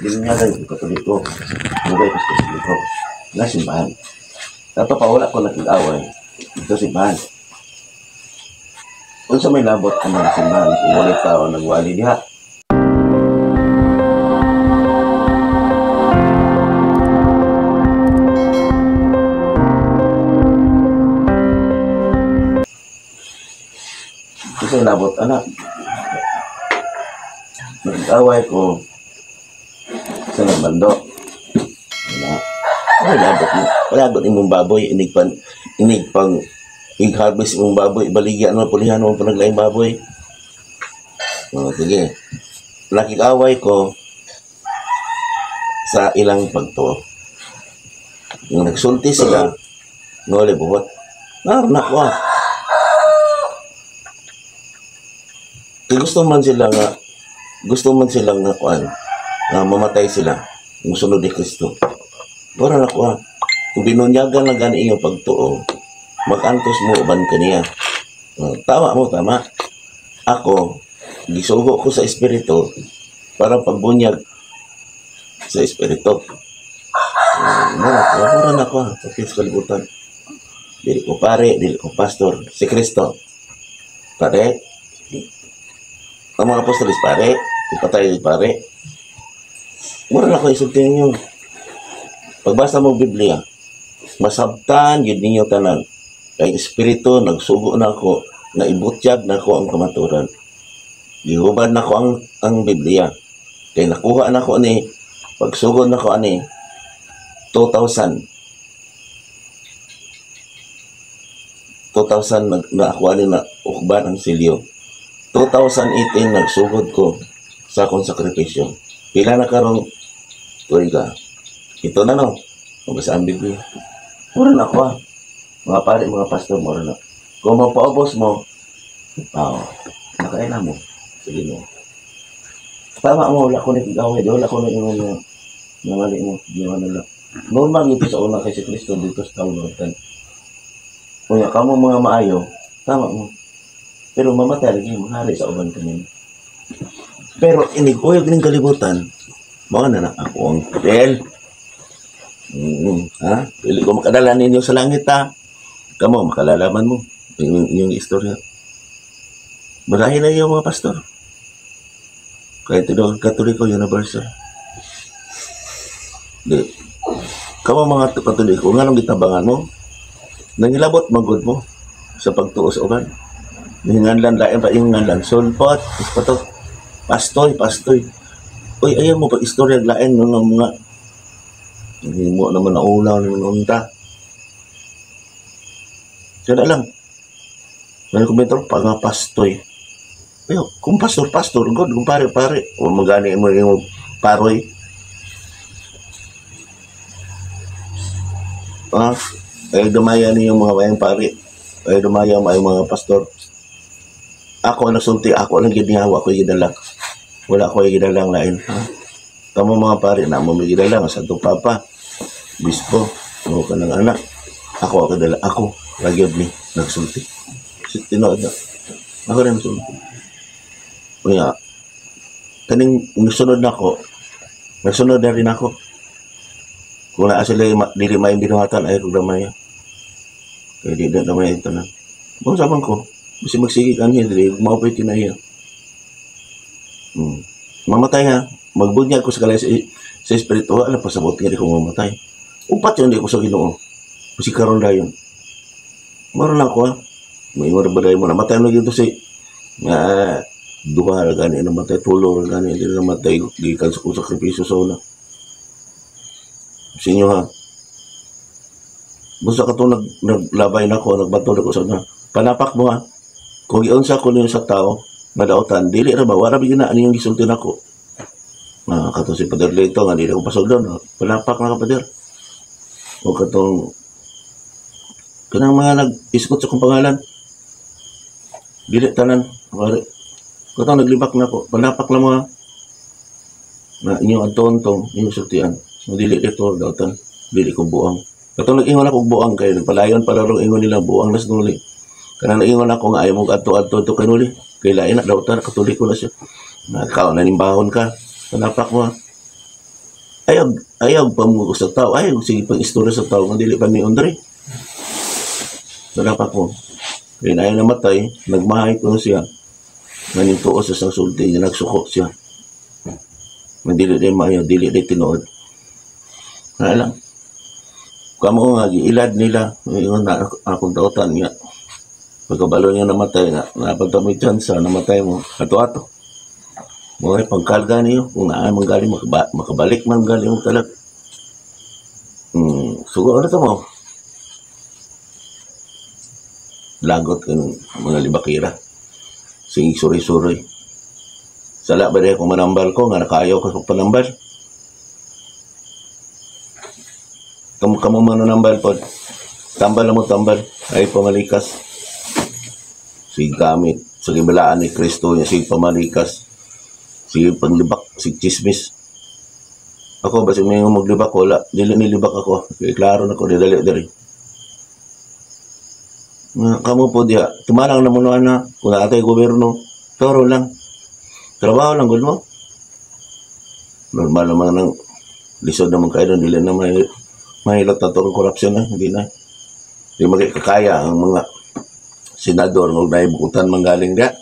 Binunyagan ko Katoliko. Mugay ko sa Katoliko. Na simbahan. Kato pa wala ko nakig-away. Ito simbahan. Unsa may labot ang mga simbahan kung wala'y tao nagwali diha? Unsa may labot, anak? Nag-away ko sa nagbando. Wala. Wala labot mo. Wala labot imong baboy. Inig pan, inig pang, i-harvest imong baboy. Ibaligyan mo, pulihan mo ang panaglaing baboy. O, sige. Nakig-away ko sa ilang pagtuo. Yung nagsulti sila, ngole buhot. Naroon ako ah. Kaya gusto man sila nga, gusto man sila nga kuan, nga mamatay sila, musunod ni Kristo. Wala na ko ah. Kung binunyagan na gani iyong pagtuo, mag-antos mo uban kaniya. Tama mo, tama. Ako, gisugo ko sa Espiritu para pagbunyag sa Espiritu. Mura na ko, ah. Pati sa kalibutan. Dili ko pare, dili ko pastor. Si Kristo. Pare, ang mga apostoles, pare, ipatay, pare. Mura na ko isulti ninyo. Pagbasa mo Biblia, masabtan yun ninyo tanan. Kay Espiritu, nagsugo na ako, naibutyag na ako ang kamaturan. Gihubad na ako ang Biblia. Kay nakuha na ako ni, pagsugod na ako ani, 2000. 2000 naakuha ni na ukban ang silyo. 2018 nagsugod ko sa akong sakripisyo. Pila na karong tuiga. Ito na no. Mabasa ang Biblia. Mura na ako ah. Mga pare, mga pastor, mura na. Kung mapaubos mo, nakaila mo. Sige mo. Tama mo, wala ko nag-away. Wala ko nag-ingon na namali mo. Ginawa na lang. Normal dito sa una kay si Kristo dito sa taon natin. Kunya, kamo mga maayo, tama mo. Pero mamatay lagi, manghari sa uban kanina. Pero iniguyog ning kalibutan, mao na na ako ang papel. Ha? Dili ko makadala ninyo sa langit, ha? Kamo, makalalaman mo yung istorya. Barahin na yung mga pastor. Kahit ito, Katoliko, universal. Di. Kamo mga Katoliko, nga nang gitabangan mo, nangilabot magod mo sa pagtuo sa uban. Hinganlan, lain pa yung nganlan. Sulpot, ispato. Pastoy, pastoy. Uy, ayaw mo pag istorya lain ng mga hindi mo naman naulaw naman unta. Kaya lang. May komento, pag nga pastoy. Ayaw, kung pastor, pastor, good. Kung pare, pare. O magani mo yung paroy. Ah, ay dumaya niyo mga mayang pare. Ay dumaya mo ay mga pastor. Ako ang nagsulti, ako ang ginawa, ako yung gidala. Wala ko yung gidalang lain. Ha? Tama mga pare, na mo may gidalang. Santo Papa, Bispo, mo ka ng anak. Ako ang gidala, ako, lagi ni, nagsulti. Tinuod na. Ako rin nagsulti. Kaya, kaning nagsunod na ako, nagsunod na rin ako. Kung naa sila dili may binuhatan, ay kung damay. Kaya di na damay ito na. Kung saban ko, kasi magsige ka niya, dili, maupay kinaya. Mamatay ha. Magbunyag ko sa kalay sa espiritu, wala pa sabot nga di ko mamatay. Upat yun, di ko sa Ginoo. Kasi karon dayon. Maroon lang ko ha. May mga baday mo, namatay na dito si nga duha ra gani namatay, tulo ra gani, hindi na namatay, gikan sa kong sakripisyo sa una. Sa inyo ha. Basta ka itong naglabay na ako, nagbato na ko sa una. Panapak mo ha. Kung iunsa ko niyo sa tao, madautan, dili ra ba, wala bigyan na, ano yung gisulti na ko. Katong si Pader Lito, nga dili ko pasog doon, no? Panapak na ka, Pader. O katong, kanang mga nag-iskot sa kong pangalan, dili tanan, pare. Katong naglibak na ko, panapak na mga, na inyong antontong, inyong sultian. So, dili dito, dautan, dili ko buang. Katong nag-ingon ako buang kayo, nagpalayon para ro ingon nila, buang nas nuli. Kanang naingon ako nga ayaw mo adto-adto to kanuli. Kay lain na dautan, Katoliko na siya. Nakaw na nimbahon ka. Panapak mo. Ayaw, ayaw pamugo sa tao. Ayaw, sige pang istorya sa tao. Nga dili pa mi Andre. Wala pa ko. Kaya na namatay, nagmahay ko na siya. Ngayon tuo sa sang sulti niya, nagsuko siya. Nga dili din maayo, dili din tinuod. Wala lang. Kamo nga, giilad nila. Ngayon na akong tautan niya. Pagkabalo niya namatay na, napagta mo chance, namatay mo. Ato-ato. Mga pagkalga niyo, kung naa man galing, makabalik man galing mo talag. Sugo ano to mo? Lagot ng mga libakira. Sige, suri-suri. Sala ba rin kung manambal ko, nga nakaayaw ko sa panambal. Kamu, kamu mananambal po. Tambal na mo, tambal. Ay, pamalikas. Sige, gamit. Sige, balaan ni Kristo niya. Sige, pamalikas. Sige, panglibak. Sige, chismis. Ako, basta may maglibak, wala. Dili nilibak ako. Kaya klaro na ko, dali, dali. Kamu po diha, tumalang na muna na, kung naatay gobyerno, toro lang. Trabaho lang, gud mo. Normal naman ng lisod naman kayo doon, dili na may mahilot na itong korupsyon na, hindi na. Hindi magkakaya ang mga senador ng naibukutan manggaling diha.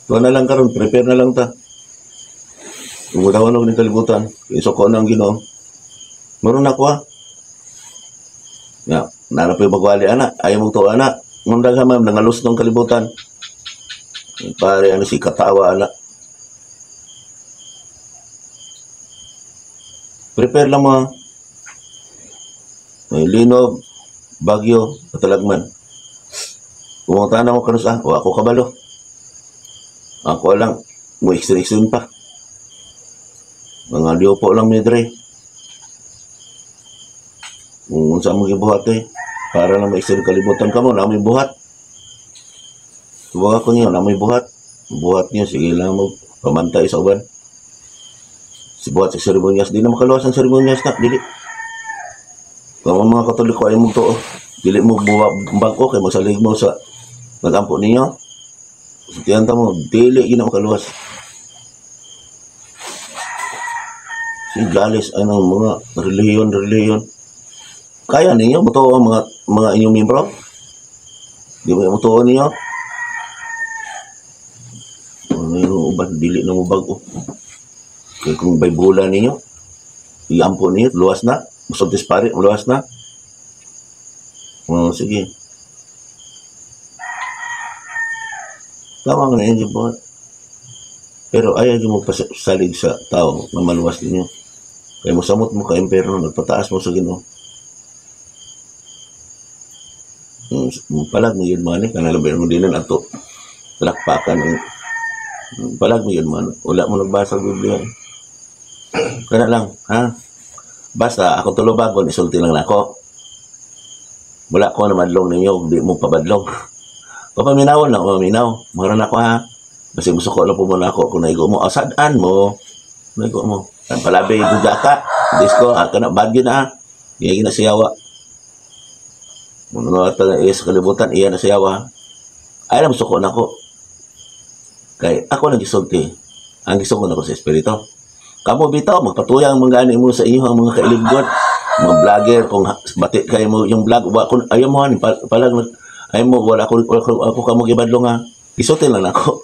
Tuwa na lang karon, prepare na lang ta. Umutawan og ning kalibutan, isuko na ang Ginoo. Meron na ko ha. Ya, nara pa yung magwali ana, ayaw mong tuwa ana. Nung daghan ma'am, nangalos ng kalibutan. Pare ano si katawa ana. Prepare lang mga may linog, bagyo, katalagman. Pumunta na ako kanus ah, o ako kabalo. Ako lang, mo extra pa. Mga liupo lang mi dre. Kung unsa mo gibuhat eh, para lang ma-extend kalibutan ka mo, na may buhat. Tuwag ako niyo, na may buhat. Buhat niyo, sige lang mo, pamantay sa uban. Si buhat sa seremonyas, di na makaluwas ang seremonyas na, dili. Kung ang mga Katoliko ay mo to, dili mo buwa bangko kay magsalig mo sa nagampo ninyo. Sutihan ta mo, dili gina makaluwas. Si galis anong mga relihiyon, relihiyon. Kaya ninyo, mutuo ang mga inyong membro? Di ba mutuo ninyo? Ano yung uban, dili na mo bago. Kaya kung Bible ninyo, iampo ninyo, luwas na. Musultis pare, luwas na. Oh, sige. Tama nga na yun, buhat. Pero ayaw mo pasalig sa tao na maluwas ninyo. Kaya mosamot mo ka imperno, nagpataas mo sa Ginoo. Palag mo yun man eh, kanalabi mo din ato talakpakan ang palag mo yun man, wala mo nagbasa sa Biblia. Kana lang, ha? Basta ako tulubagon, isulti lang nako. Wala ko na madlong ninyo, di mo pabadlong. Papaminawon lang, papaminaw. Maran ako ha. Basta musuko lang po muna ako kung naigo mo. Asadaan mo. Naigo mo. Ang palabi, guga ka. Disco, ha, kana, bad yun ha. Iya na siyawa. Mga na iya sa kalibutan, iya na siyawa. Ay, alam, suko na ako. Kay ako nang gisulti. Ang gisuko na ko sa Espiritu. Kamo bitaw, magpatuyang mga mo sa inyo ang mga kailibgot. Mga vlogger, kung bati kayo mo yung vlog, wa, kung ayaw mo, palag, ayaw mo, wala ako, wala ako, ako kamo gibadlong ha. Gisulti lang ako.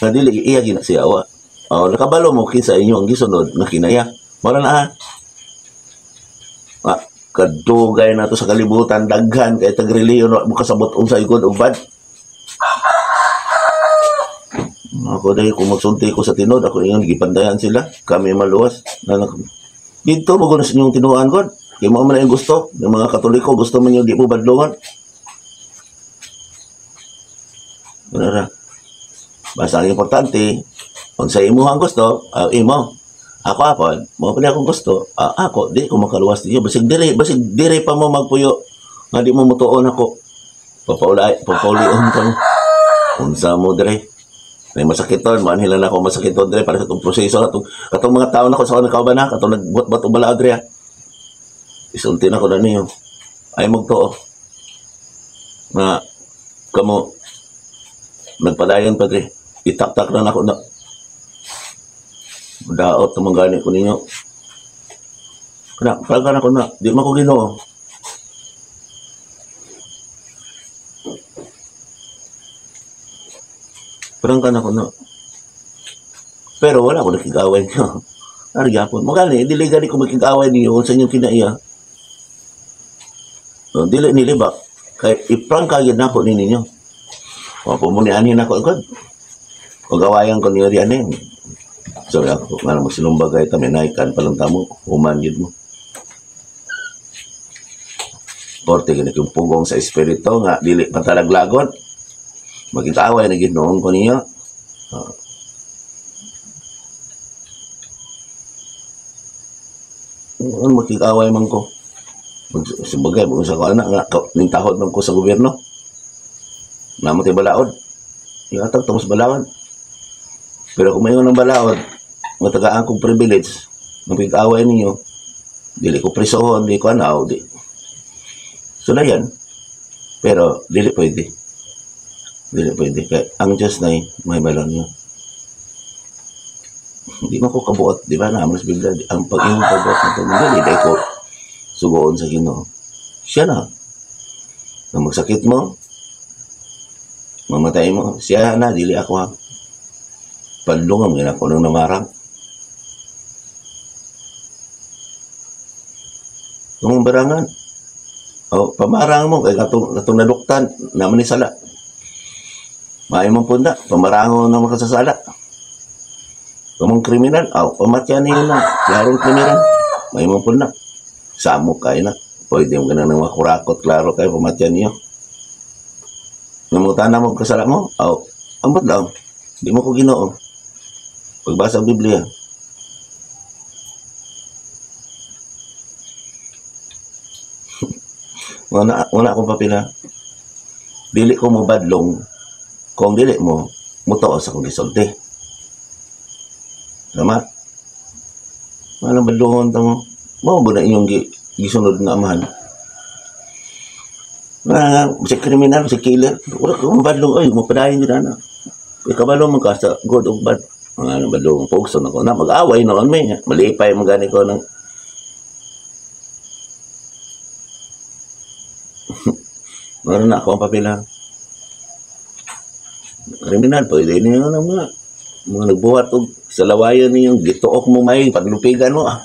Na dili, iya gina siyawa. O, nakabalo mo kinsa inyo ang gisunod nga kinaya. Mara na ha. Ah, kadugay na to sa kalibutan, daghan kay tag-reliyon, wa mo kasabot unsa good ug bad. Ako dahil kung magsulti ko sa tinod, ako ingon gipandayan sila, kami maluwas. Dito mo sa inyong tinuan god. Kay mao man ang gusto ng mga Katoliko, gusto man niyo di mo badlongan. Wala ra. Basta ang importante, kung sa imo ang gusto, imo. Ako apon, mao pa akong gusto, ako di ko makaluwas niyo. Basig dire pa mo magpuyo nga di mo mutuon ako. Papaulay, papaulion ka mo. Unsa mo dire? May masakiton, maanhilan ako masakiton dire para sa itong proseso atong katong mga tao nako sa kanang kauban ha, katong nagbuhat-buhat og balaod dire. Isulti na ko na niyo. Ay magtuo. Nga kamo nagpadayon pa dire. Itaktak na nako na. Daot naman gani ko ninyo. Kana, prank na ko na. Di man ko Ginoo. Prank na ko na. Pero wala ko nakig-away niyo. Ano gyapon? Magani, dili gani ko makig-away niyo sa inyong kinaiya. No, dili nilibak. Kay i-prank ka gyud nako ni ninyo. O pumunianhin ako agad. O gawayan ko niyo diyan eh. Sorry ako, nga magsinumbagay kami naikan palang tamo, human yun mo. Korte gani kong pugong sa espiritu nga dili patalaglagon. Magkikaaway na ginoon ko niyo. Ano makikaway man ko? Sabagay, sa ko anak nga, nintahod man ko sa gobyerno. Namatay balaod. Iatag, tapos balaod. Pero kung mayon ng balaod, matagaan kong privilege, makikaway ninyo, dili ko prisohon, di ko anaw, di. So na yan. Pero, dili pwede. Dili pwede. Kaya, ang Diyos na may balon niyo. Hindi man ko kabuot, di ba? Naman sa Biblia, ang pag-imong kabuot na ito, hindi ko sugoon sa Ginoo. Siya na. Na magsakit mo, mamatay mo, siya na, dili ako ha. Pandungam, gina ko nung namarang. Itong barangan, o, pamarang mo, kay katong naduktan, naman ni sala. Maayo mong punta, pamarango na makasasala. Kamong kriminal, aw, pamatyan niyo na. Klarong kriminal, may mong punta. Samo kayo na. Pwede mo ganang ng makurakot, klaro kayo, pamatyan niyo. Namutan na mo, kasala mo, aw, ambot lang. Di mo ko Ginoo. Pagbasa ang Biblia. Wala akong papila. Dili ko mo badlong kung dili mo mutuo sa akong gisulti. Tama? Walang badlongon ta mo. Mao ba na inyong gisunod nga amahan? Wala nga, si kriminal, si killer. Wala ko mabadlong, oy, mapadayon yun na. Ikabalo man ka sa good o bad. Mga ano, badlong, pugso na ko. Na, mag-away noon may. Malipay mo gani ko ng meron na ako ang papila. Kriminal, pwede niyo na mga nagbuhat og sa lawayan niyo, gituok mo may paglupigan mo. Ah.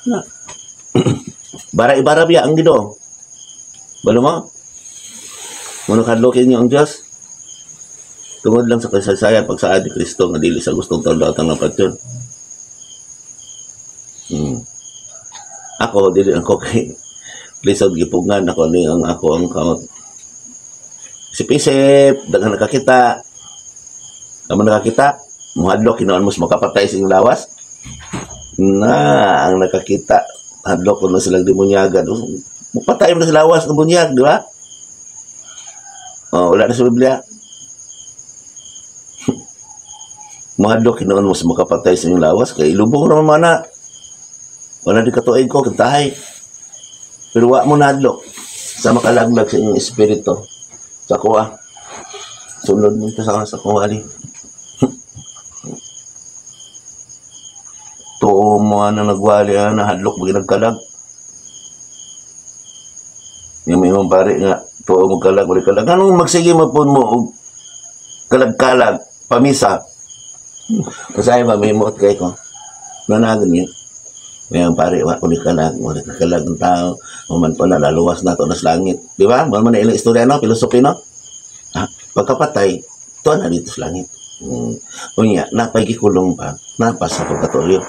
Na. Bara-ibara biya ang Ginoo. Balo mo? Muna kadlokin niyo ang Diyos. Tungod lang sa kasaysayan, pagsaad ni Kristo nga dili sa gustong taon-taon ng patyon. Ako, dili ako kay lisod gipugngan ako ni ang ako ang kamot. Isip-isip, daghan nakakita. Kamo nakakita, muhadlok hinuon mo sa makapatay sa inyong lawas. Na, ang nakakita, hadlok kuno silang demonyagan. Mupatay mo na sa lawas ng bunyag, di ba? Oh, wala na sa Biblia. Muhadlok hinuon mo sa makapatay sa inyong lawas kay ilubong naman mana. Wala di katuig ko kintahay. Pero wa mo nahadlok sa makalaglag sa inyong espiritu. Sa kuha. Sunod nito sa kuha ali. Tuo mo na nagwali na nahadlok mo ginagkalag. Yung may imong pare nga tuo mo kalag wala kalag. Anong magsige mapun mo og kalag-kalag pamisa. Kasi ba may muot kay ko. Nanagan niya. May ang pare wa ko ni kalag, wala kalag ng tao. Human pa na laluwas na to nas langit. Di ba? Mao man na ilang istorya no, filosofi no. Ha? Pagkapatay, to na dito sa langit. Unya, napay gikulong pa, napa sa purgatorio.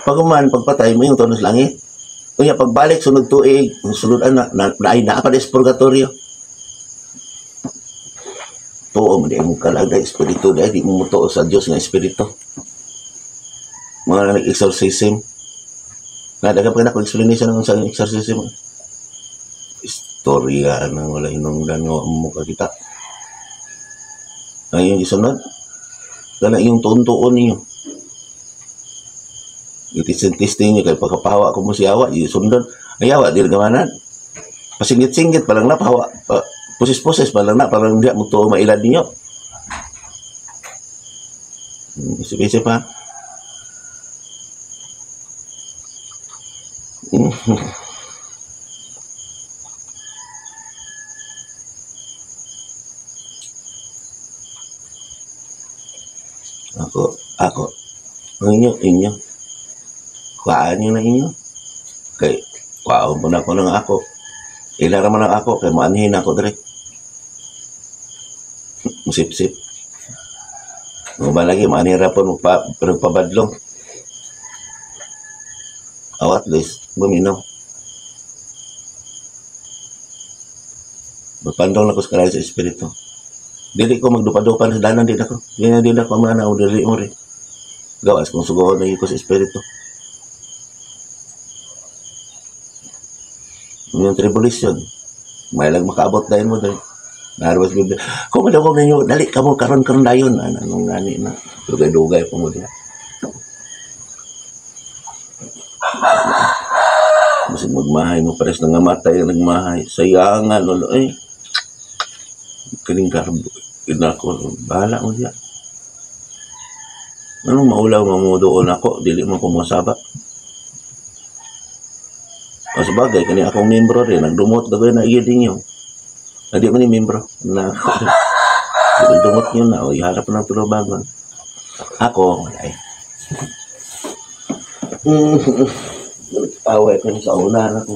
Pag human pagpatay mo yung to na sa langit. Unya pagbalik sunod tuig, sunod ana na, na, na, na pa sa purgatorio. Tuo mo di mo kalag na espiritu, di mo mutuo sa Dios nga espiritu. Mga nag-exorcism. Nadaga pa na ko explanation ng sa exorcism. Istorya na wala hinungdan nga mo kakita. Ang iyong isunod, kana iyong tuon-tuon niyo. Itising-testing niyo kay pagkapahawa ko mo si awa, isunod. Ay awa, dili gamanan. Pasingit-singit pa lang na, pahawa, pa, pusis-pusis pa lang na, parang di mo to mailad niyo. Isip-isip ha. Ako, ako. Ang inyo, inyo. Kuhaan nyo na inyo. Kay, kuhaan mo na ako ng ako. Ila raman ang ako, kay maanhin ako dire. Musip-sip. Mga ba lagi, maanhin rapon, magpabadlong. Oh, at least, buminaw. Magpandong na ko sa kalayo sa espiritu. Dili ko magdupa-dupa sa danan, di na ko. Ganyan din ako, mga na, dili mo rin. Gawas kung sugoon na ko sa espiritu. Yung tribulation, may lang makaabot dahil mo dahil. Narwas Biblia. Kung madawag ninyo, dali ka mo, karon-karon dayon. Anong ngani na? Dugay-dugay pa mo diha. Masig magmahay mo, pares na nga matay ang nagmahay. Sayangan, lolo, eh. Kaning karbo. Inako, bahala mo diha. Anong maulaw mamudoon ako, dili mo ko masaba. O sa bagay, kani akong membro rin, nagdumot na na iya din yun. Hindi mo ni membro. Na ako. Nagdumot yun na, o iharap na tulubagon. Ako, wala eh. Away ko sa una na ko.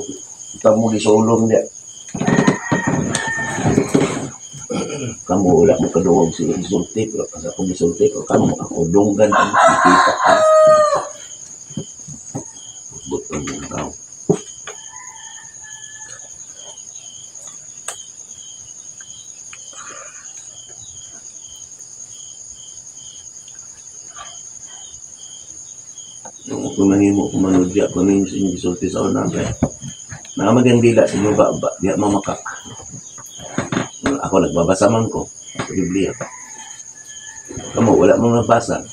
Tamo gisulong niya. Kamu wala mo kaduwag si gisulti, pero kasi ako gisulti ko, kamu ako dunggan ang nakita ka. Butong ng tao. Yung kung nangimo, kung manudya, kung nangimo sa inyong gisulti sa una, kaya naamag ang dila sa inyong baba, diya mamakak. Ako, nagbabasa man ko sa Biblia. Kamu, wala mong nabasa.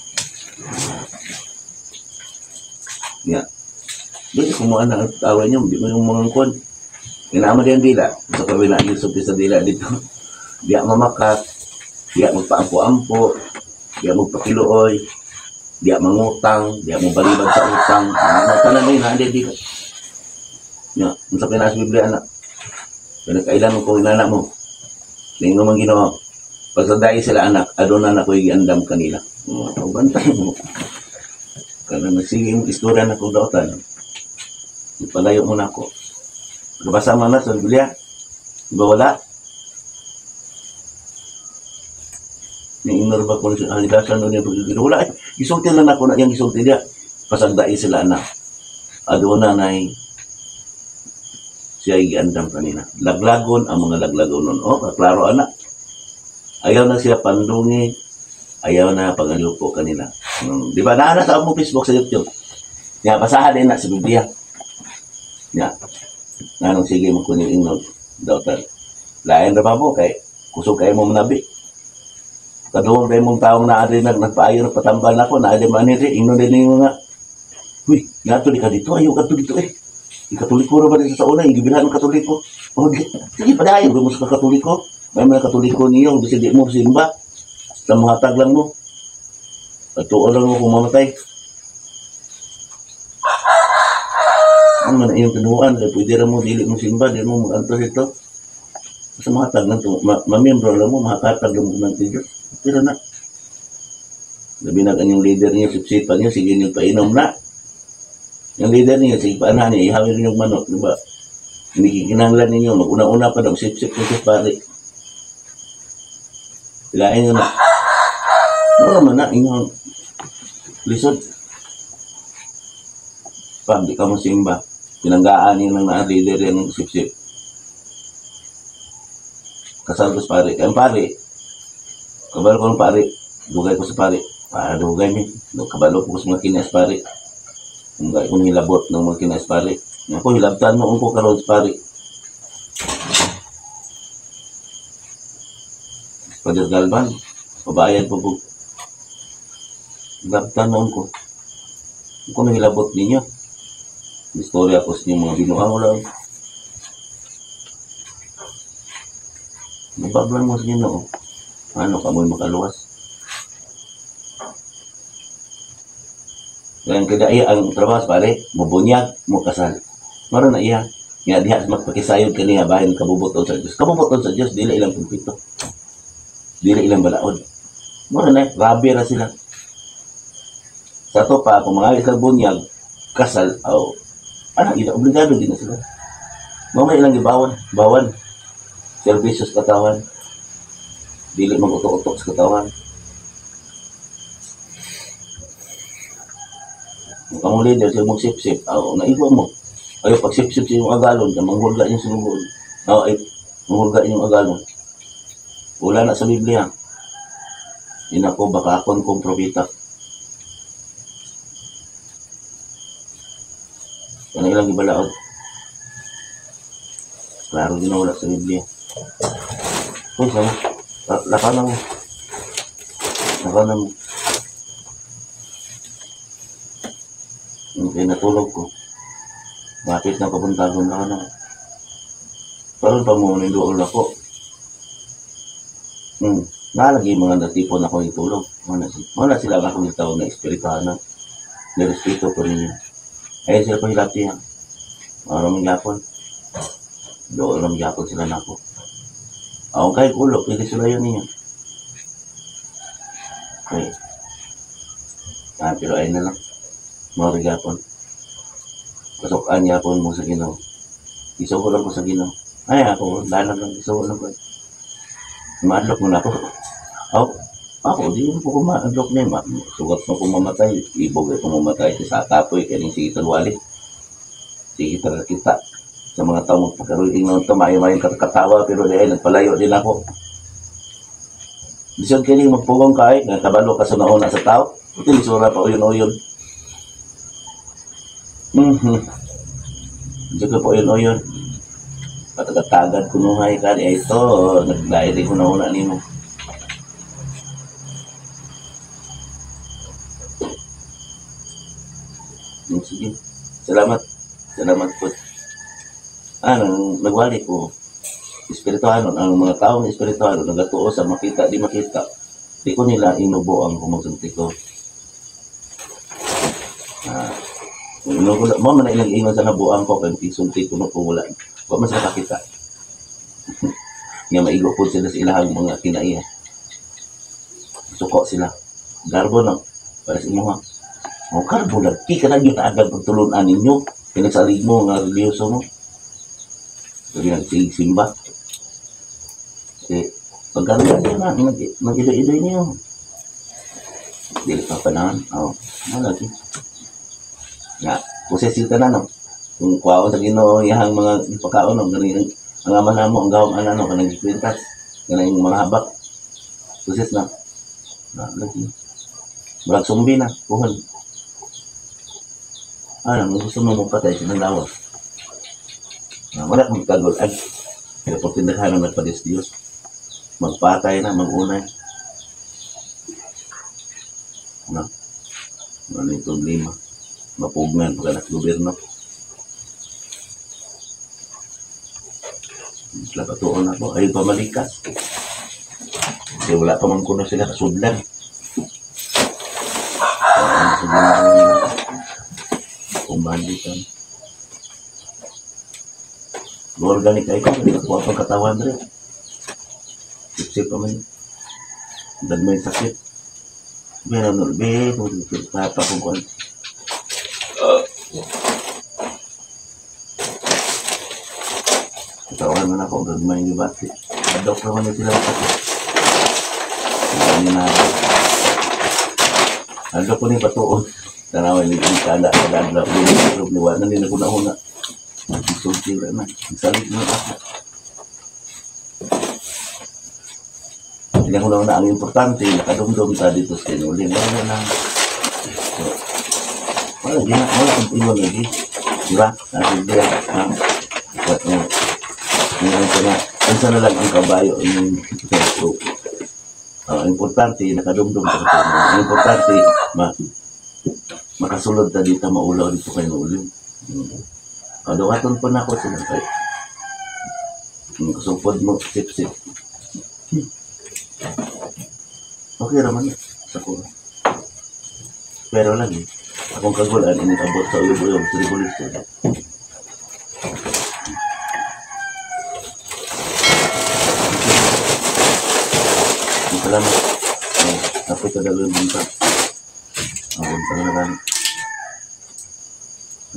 Ya. Di kumuha na ang tawa niyo, di mo yung mga kwan. Inaama din ang dila. Sa kawin na yung sulti sa dila dito. Diya mamakak, diya magpaampo-ampo, diya magpakiluoy, diya mangutang, diya mobalibad sa utang. Tanan na yun, ha, dila. Ya, sa pinas Biblia na. Pinagkailan mo kung inana mo. Ningo man Ginoo. Pagsaday sila anak, aduna na ko'y giandam kanila. O bantay mo. Kana nagsige yung istorya na kong daotan. Ipalayo mo na ako. Nabasa man na sa Biblia. Di ba wala? Ni-ignore ba ko sa haligasan doon yung pagigil? Wala eh. Gisulti lang ako na yung gisulti niya. Pasagday sila anak. Aduna na siya giandam kanina. Laglagon ang mga laglagon nun. Oh, klaro anak. Ayaw na siya pandungi. Ayaw na pangalupo kanina. Di ba? Naana sa among Facebook sa YouTube. Ya, basahan din na sa Biblia. Ya. Nanong sige mo kunin ingnog. Daughter. Lain ra ba mo kay kusog kayo mo manabi. Kaduhong kayo mong taong naadri nagpaayo nagpatambal na ako, naadri maniri, ingnon din ninyo nga. Uy, ngato di ka dito, ayaw ka dito eh. Katoliko ra ba dito sa una, igibilhan ng Katoliko. O, sige, padayon, mo sa Katoliko. May mga Katoliko niyo, bisag di mo simba. Sa muhatag lang mo. Patuo lang mo kung mamatay. Ang man iyong tinuan, kaya pwede ra mo, dili mo simba, di mo mag-antos ito. Sa muhatag lang to, mamembro lang mo, makatag lang mo ng Diyos. Pero na. Labi na kanyang leader niyo, sipsipan niyo, sige niyo, painom na. Yung leader niyo, sige paanahan niya, ihawin niyo yung manok, di ba? Hindi kikinanglan ninyo, mag-una-una pa daw, sip-sip niyo pare. Pilain niyo na. Ano naman na, inyong lisod. Pam, di ka mo simba. Pinanggaan niyo ng na-leader yan ng sip-sip. Kasal ko sa pare. Kaya pare, kabalo ko ng pare, dugay ko sa pare. Para dugay niyo. Kabalo ko sa mga kinas pare. Kung gaya kong hilabot ng mga kinas pare. Ako, hilabtan mo ko karon sa pare. Father Galvan, pabayad po po. Hilabtan mo ko. Kung hilabot ninyo. Istorya ko sa inyong mga binuang lang. Nabaglan mo sa inyo. Ano ka mo'y makaluwas? Kaya ang kadaya ang trabaho pare, mubunyag, mukasal. Maro na iya. Nga diha magpakisayod kaniya bahin kabubuton sa Dios. Kabubuton sa Dios dili ilang pulpito. Dili ilang balaod. Maro na grabe ra sila. Sa to pa kung mga isang bunyag kasal aw ana ila obligado din na sila. Mao may ilang gibawan, bawan serbisyo sa katawan. Dili magutok-utok sa katawan. Kung kamong leader sila mong sip-sip, aw naigo mo. Ayo pag sip-sip sa iyong agalon, manghulga inyong sinugon. Aw ay manghulga inyong agalon. Wala na sa Biblia. Inako baka akon kong propeta. Kana ilang gibalaod. Klaro din na wala sa Biblia. Uy, sama. Lakaw na mo. Lakaw na mo. Okay, natulog ko. Bakit na kabuntagon na ka na? Karon pa mo ninduol ako. Nalagi mga natipon ako itulog. Wala sila akong itawag na espirituhanan. Nirespeto ko ninyo. Ayun sila pahilati ha. Maraming yapon. Doon lang yapon sila nako. Ako kahit ulo, pwede sila yun ninyo. Okay. Pero ayun na lang. Maraming yapon. Pasukan yapon mo sa Ginoo. Isugo lang ko sa Ginoo. Ay ako, dalag lang, isugo lang ko. Maadlok mo na ako. Ako, di mo ko maadlok na yun. Sugat mo kung mamatay. Ibog ay kung mamatay. Sa tapoy, kaning sige talwali. Sige kita. Sa mga tao magpakaroon, ingon ito, maayo-maayo katawa, pero di ay, nagpalayo din ako. Bisag kining magpugong ka ay, nakabalo ka sa nauna sa tao. Ito, lisura pa uyon-uyon. Bisag ka pa uyon-uyon. Patagatagad kunuhay ka, ay ito, naglahi din ko nauna nimo. Sige. Salamat. Salamat po. Anong nagwali ko, espirituhanon, ang mga taong espirituhanon, nagatuo sa makita, di makita, di ko nila inubo ang kumagsulti ko. Mo man na ilang ingon sa nabuang ko, kaya isulti ko no kung wala. Wa man sila kakita. Nga maigo po sila sa ilahang mga kinaiya. Suko sila. Garbo no, para sa imuha. O garbo lang, di ka na yun agad pagtulunan ninyo. Pinagsalig mo, nga religyoso mo. Sabi nagsigsimba. Eh, pagkaroon na, mag-idoy-idoy niyo. Dili pa panahon. Oo, wala lagi. Nga, posesive ka na, no? Kung kuwaon sa Ginoo iyang mga ipakaon, no? Ganun, ang ama na mo, ang gawang ana, no? Kanang gikwintas, kanang mga habak. Poses na. Na, lagi. Murag sumbi na, kuhon. Ano, gusto mo magpatay, sinang lawas. Wala akong kagul-an. Pero pag tindahan na nagpadis Diyos, magpatay na, magunay. No. Ano yung problema? Mapugnan pagka gobyerno. Sila patuon ako. Ayun pa malikas. Kasi wala pa man kuno sila kasudlan. Umalitan. Organic ay ko, nakuha pang katawan rin. Sip-sip pa man. Dagmay sakit. Meron nun, be, kung pa kung kuhan. Katawan man ako, gagmay ni Bati. Adok naman na sila sakit. Hindi na. Adok ko ni patuon. Tanawan ni Kada, kada, kada, ni Wala, hindi na ko nauna. Sulti na. Salit na ako. Ilang una ang importante, nakadumdum ta dito sa Kinulin. Wala na. So, wala, di na. Wala kang ingon lagi. Di ba? Nasa diya. Unsa na lang ang kabayo. So, importante, nakadumdum ta sa Kinulin. Ang importante, makasulod ta dito, maulaw dito kay Kinulin. Kaduhaton po na ako sila kay kasupod mo, sip-sip. Okay raman sa ko. Pero lagi, akong kagulan, inabot sa uyog-uyog sa revolusyon. Salamat. Napit ka dalo yung buntag. Ang buntag na gani.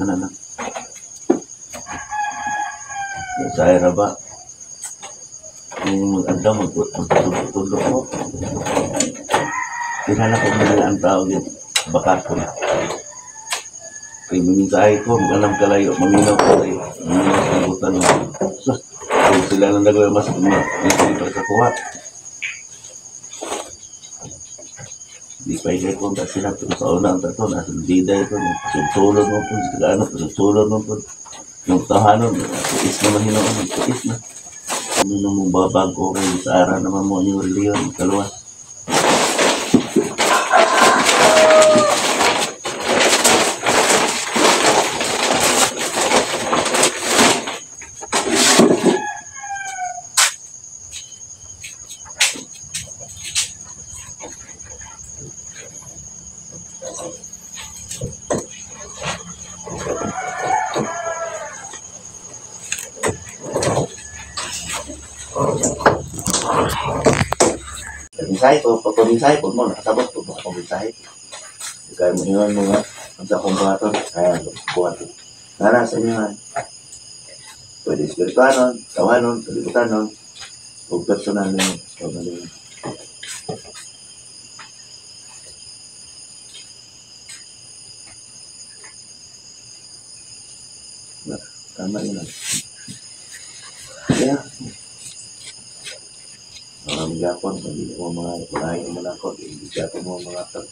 Ano na? Sa ra ba? Kung mag-adlaw, magtulog ko. Kinala ko mga ang tao yun. Baka ko na. Kaya maminsahe ko, mag-alam kalayo, maminaw kalayo. Maminaw sa libutan mo. So, kung sila nang naglamas, hindi pa sa kuha. Di pa ikay kung sila, pero sa una ang tato, nasa bida ito, sulod mo po, ano, sulod mo po. Yung tahanon, tuis naman hinoon, tuis na. Ano namang babago kayo sa ara naman mo ni Leon, kaluwas. Mensahe ko, pagka-mensahe ko mo, nakasabot ko mo akong mensahe. Kaya mo ingon mo nga, ang sa akong buhaton, kaya buhaton. Nara sa inyo nga. Pwede espirituanon, tawanon, kalibutanon, o personal ninyo. Personal ninyo. Tama yun lang. Kaya, mga Japon, hindi mo mga kunahin mo na ako, hindi Japon mo mga tag.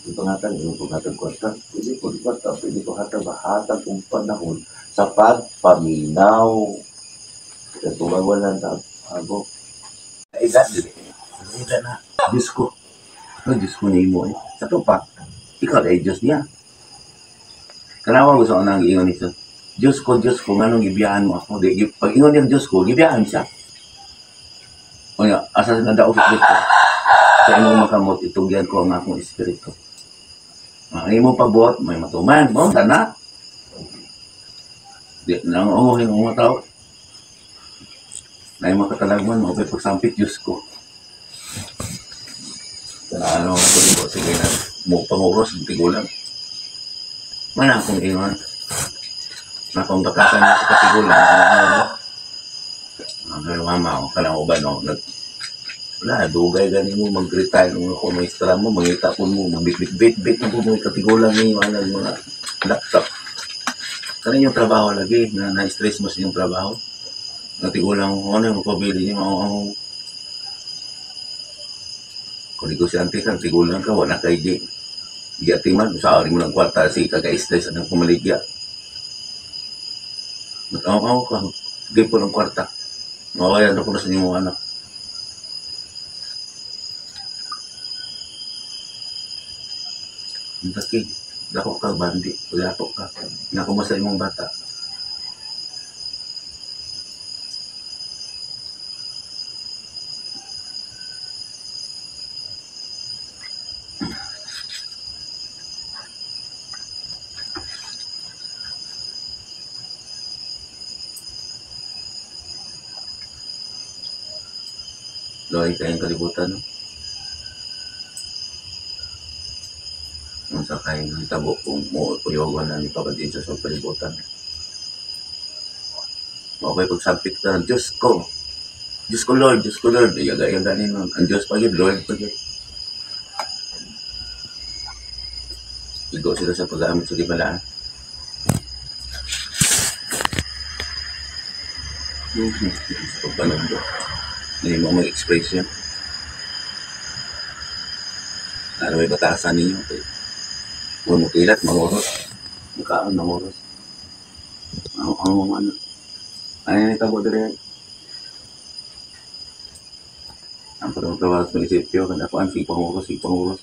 Ipangatan, yung paghatag kwarta, pwede ko kwarta, pwede ko hatag, hatag kung panahon sa pagpaminaw. Kaya tumawalan na ago. Edad, dili. Edad na. Diyos ko. Ano Diyos ko na imo eh? Sa tupak, ikaw ay Diyos niya. Kanawa gusto ko nang ingon nito. Diyos ko, nganong gibiyaan mo ako? Di, pag ingon niya Diyos ko, gibiyaan siya. O nga, asa nga daw sa Diyos ko? Sa imong makamot, itugyan ko ang akong espiritu. Ang imong pabuot, may matuman. Mo, sana. Di, nang umuhin ang mga tao. Na imong katalagman, mo, pagsampit Diyos ko. Sana ano, ko, sige na, mo panguros, tigulang. Mana akong ingon. Na akong batasan sa katigulang, ano, ang mama ko, kanang uban, no, wala, dugay gani mo, mag-retire mo ako, maestra mo, mangita po mo, magbit-bit-bit na po mga katigulang ninyo, ano, mga laptop. Kanin yung trabaho lagi, na na-stress mo sa inyong trabaho. Natigulang ko, ano yung mapabili niyo, ang kung negosyante ka, tigulang ka, wala kay di. Di atiman, usaharin mo lang kwarta, sige ka ka-stress, anong pumaligya. Nag-aw-aw ka, di po ng kwarta. Mawayan ako na sa inyong anak. Ang taki, dako ka, bandi, dako ka. Nako mo sa imong bata. Loy kayong kalibutan, no? Nung sa kayong hitabo kung muuyogon na ni Papa Jesus sa kalibutan. Okay, pagsampit ka ng Diyos ko. Diyos ko Lord, Diyos ko Lord. Iyaga-iyaga ganin nun. Ang Diyos pagid, Lord pagid. Igo sila sa pag-aamit sa gibalaan. Sa pagpanood. Hindi mo mag-expression. Ano may batasan ninyo? Okay. Huwag mo kilat, manguros. Mukhaan, manguros. Ano? Ano yung itabo dire? Ang parang trabaho sa munisipyo, kaya ako ang sige panguros.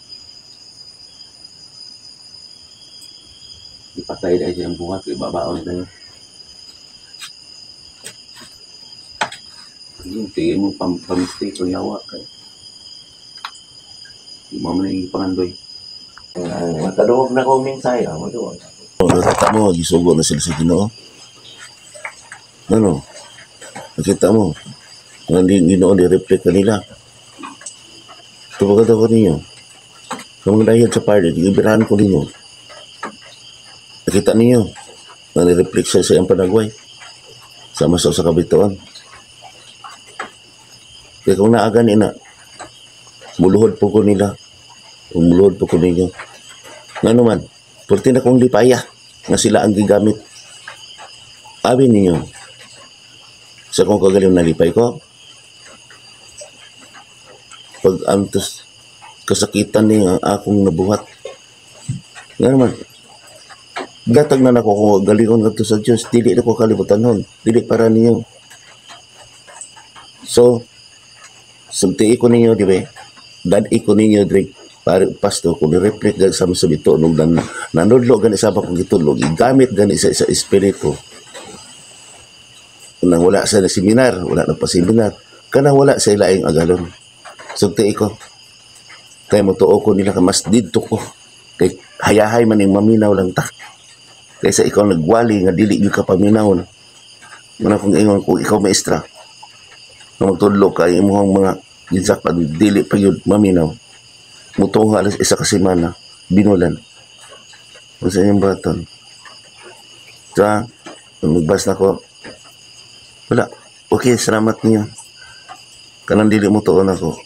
Ipatay dahil siyang buhat, ibabaon tayo. Tingin mo pamistake o yawa kay. Di mo man yung pangandoy. Mataduog na ko mensahe, mataduog. Nakita mo, gisugo na sila sa Ginoo. Ano? Nakita mo, kung hindi Ginoo, di-reflect kanila. Tubagan ko ninyo. Sa mga dahil sa party, gibirahan ko ninyo. Nakita ninyo, nani-reflect siya sa iyang panagway. Sama sa kabituan. Kaya kung naaga ni na, muluhod po ko nila. Muluhod po ko ninyo. Nga naman, purti na kong lipaya nga sila ang gigamit. Abi ninyo, sa kong kagaling nalipay ko, pag antos kasakitan ni ang akong nabuhat. Nga naman, gatag na nako kung galingon ngadto sa Dios, dili na ko kalibutan nun, dili para ninyo. So, sulti ko ninyo, di ba? Dad ko ninyo, diri, pare pasto, kung ni-reflect gani sa sa bito, nung nanudlo gani sa akong gitudlo, gigamit gani sa espiritu. Nang wala sa seminar, wala na pa seminar, kanang wala sa ilaing agalon. Sulti ko. Kay motuo ko nila ka mas didto ko. Kay hayahay man ning maminaw lang ta. Kaysa ikaw nagwali nga dili gyud ka paminaw. Muna kung ingon ko ikaw maestra. Nga magtudlo ka imong mga ginsakpan dili pa gyud maminaw. Mutuo alas isa ka semana binulan. Unsa inyong buhaton? Sa magbas na ko. Wala. Okay, salamat niyo. Kanang dili mo tuon ako.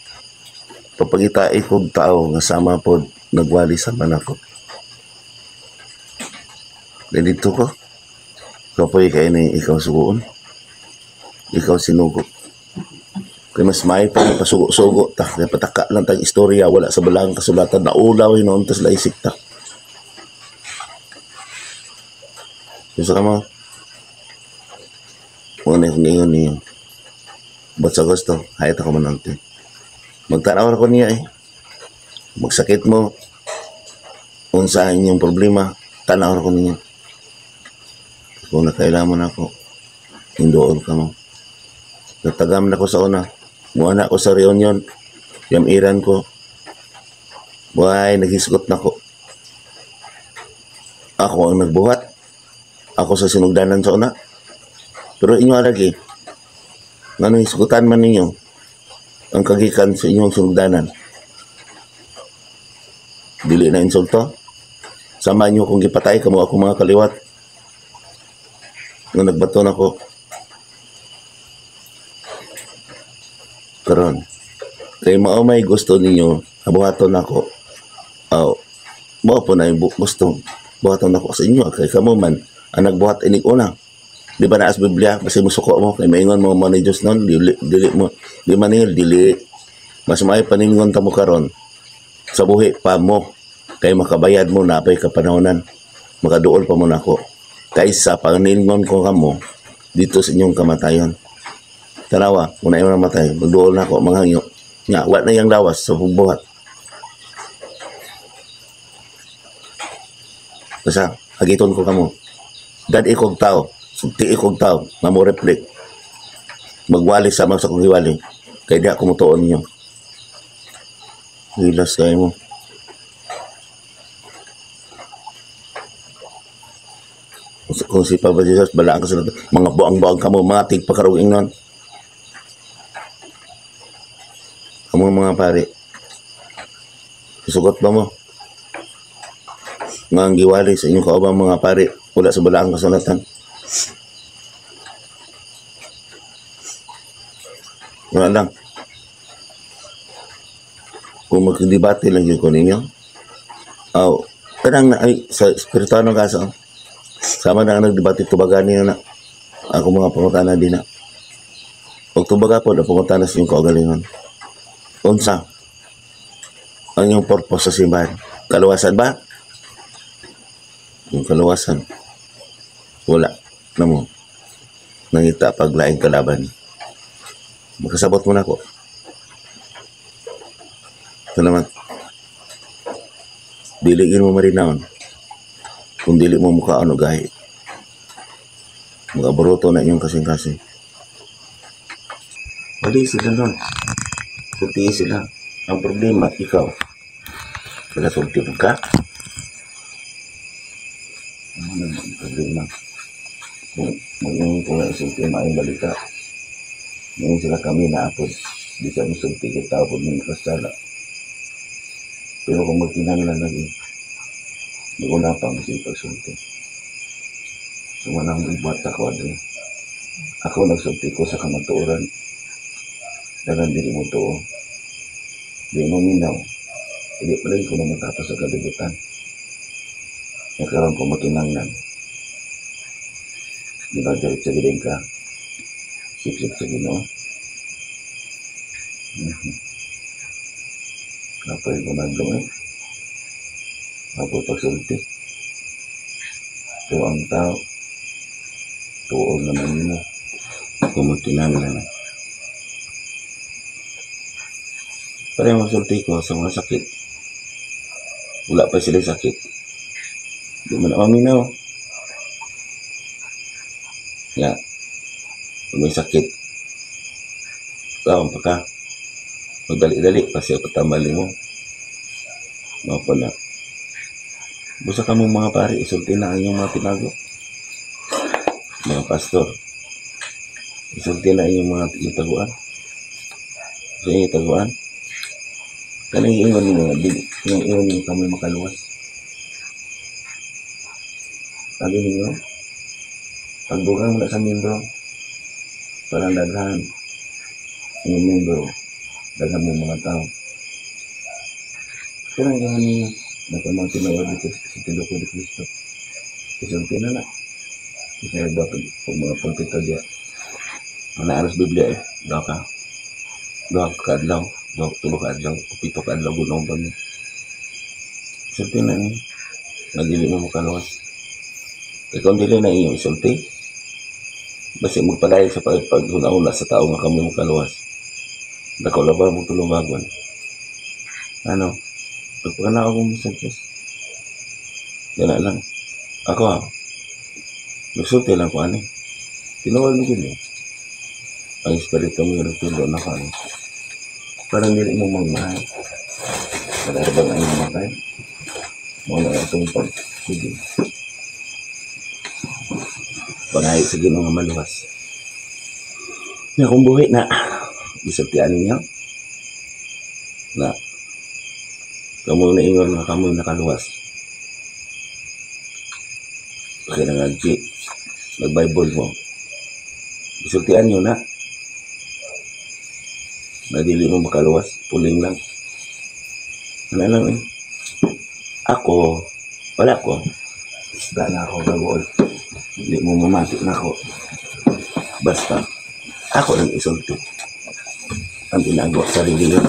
Papangitai kog tao nga sama pod nagwali sa man ako. Dito ko. Kapoy kay ni ikaw sugoon. Ikaw sinugo. Kay mas may pa pasugo-sugo ta. Kay pataka lang tag istorya wala sa balang kasulatan na ulaw hinuon tas laisip ta. Gusto ka mo? Muna kung ingon niyo. Ba't sa gusto, hayat ako mananti. Magtanaw ko niya eh. Magsakit mo. Unsa inyong problema, tanaw ko niya. Kung nakailaman ako, hindoon ka mo. Natagam na ko sa una. Muana ko sa reunion. Yamiran ko. Buhay, naghisgot na ko. Ako ang nagbuhat. Ako sa sinugdanan sa una. Pero inyo alagi, ngano hisgutan man ninyo ang kagikan sa inyong sinugdanan. Dili na insulto. Sama inyo kung gipatay kamo ako mga kaliwat. Nga nagbato na ko. Karon, kay mao may gusto ninyo, buhaton ako. Aw, mao po na yung gusto buhaton ako sa inyo kay kamo man ang nagbuhat inig una. Di ba naas Biblia kasi musuko mo kay maingon mo mo ni Dios nun dili, dili mo di manil dili mas may paningon ta mo karon sa buhi pa mo kay makabayad mo na pay kapanahonan makaduol pa mo nako kaysa paningon ko kamo dito sa inyong kamatayon. Tanawa kung na namatay magduol na ako manghangyo nga wa na yang lawas sa pagbuhat. Basta hagiton ko kamo dad ikog tao sulti ikog tao nga mo reflect magwali sama sa kong giwali kay di ako mutuon ninyo. Hilas kayo mo. Kung si Papa Jesus balaan ka sa mga buang-buang kamo mga tigpakaruging nun. Kamo mga pare, sugot ba mo nga ang giwali sa inyong kaubang mga pare wala sa balaang kasulatan? Wala lang. Kung magdebate lang yun ko ninyo, aw, kanang ay, sa espirituano kaso, sama na ang nagdebate tubagan niyo na ako mga pangutana din na. Og tubaga po na pangutana sa inyong kaugalingon. Unsa ang inyong purpose sa simbahan? Kaluwasan ba? Yung kaluwasan, wala na mo. Nangita paglaing kalaban. Makasabot mo na ako. Salamat. Dili mo marinaon. Kung dili mo mukhaan o gahi. Magabaroto na inyong kasing-kasing. Mali sila nun. Sulti sila. Ang problema, ikaw. Nagasulti mo ka? Ano ang problema? Kung mag-ingin ko nga isulti, maayong balita. Ngayon sila kami na apod. Di sa musulti, kita apod ng kasala. Pero kung magkinahanglan lagi, mag-una pa mo sa pagsulti. So, manang ibuhat ako adre. Ako nagsulti ko sa kamatuoran. Dagan dili mo tuo. Di mo minaw. Hindi pa lagi ko na matapos sa kalibutan. Kaya karon ko makinanglan. Di ba diretso gid ka? Sip-sip sa Ginoo. Kapoy gumagdong eh. Kapoy pagsulti. Pero ang tao, tuon naman mo. Kung magkinanglan. Pero yung magsulti ko sa mga sakit, wala pa sila sakit. Di man ako maminaw. Nga, kung may sakit, taon pa ka. Magdali-dali kasi patambali mo. Mga pa na. Busa ka mong mga pare, isulti na ang inyong mga tinago. Mga pastor, isulti na inyong mga itaguan. Sa inyong itaguan. Kanang ingon ninyo, yung ingon ninyo kami makaluwas. Sabi ninyo, pagbugang mo na sa membro, parang daghan. Yung membro, daghan mo mga tao. Pero ang gahan ninyo, nakamang tinawag dito sa tiluko ni Kristo. Isulti na na. Isa ba pag mga pulpito diya. Ang naaras Biblia eh. Doha ka. Doha ka adlaw. Doha tulo ka adlaw. Pito ka adlaw. Gunong ba niyo? Isulti na niyo. Nadili mo makaluwas. Kaya kung dili na inyong isulti, basi magpadayon sa paghuna-huna sa tao nga kami makaluwas. Dako laban mo tulumagon. Ano? Pagpagana ako mo sa Diyos. Gana lang. Ako ha. Nagsulti lang ko ani. Tinuwag mo yun eh. Ang espiritu mo yung nagtulo na ko ani. Parang dili mo magmahal. Para bang ang mamatay? Mga na itong pag. Sige. Pangayo sa Ginoo nga maluwas. Nga kung buhi na, isultian ninyo na kamo na ingon nga kamo nakaluwas. Kaya nga, G, nag-Bible mo. Isultian nyo na. Na dili mo makaluwas, puling lang. Ano lang eh. Ako, wala ko. Wala na ako gagawin. Hindi mo mamati na ako. Basta, ako lang isulti. Ang ginagawa sa reliyon.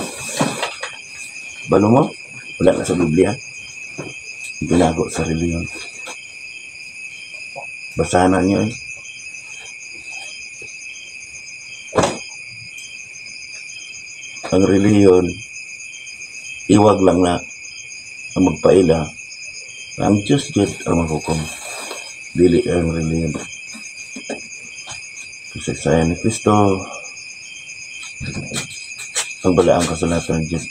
Balo mo? Wala na sa Biblia. Ang ginagawa sa reliyon. Basahan na niyo eh. Ang reliyon, iwag lang na ang magpaila. Ang Diyos Diyos ang maghukom. Dili ang reliyon. Kasi saya ni Kristo, ang balaang kasulatan ng Diyos.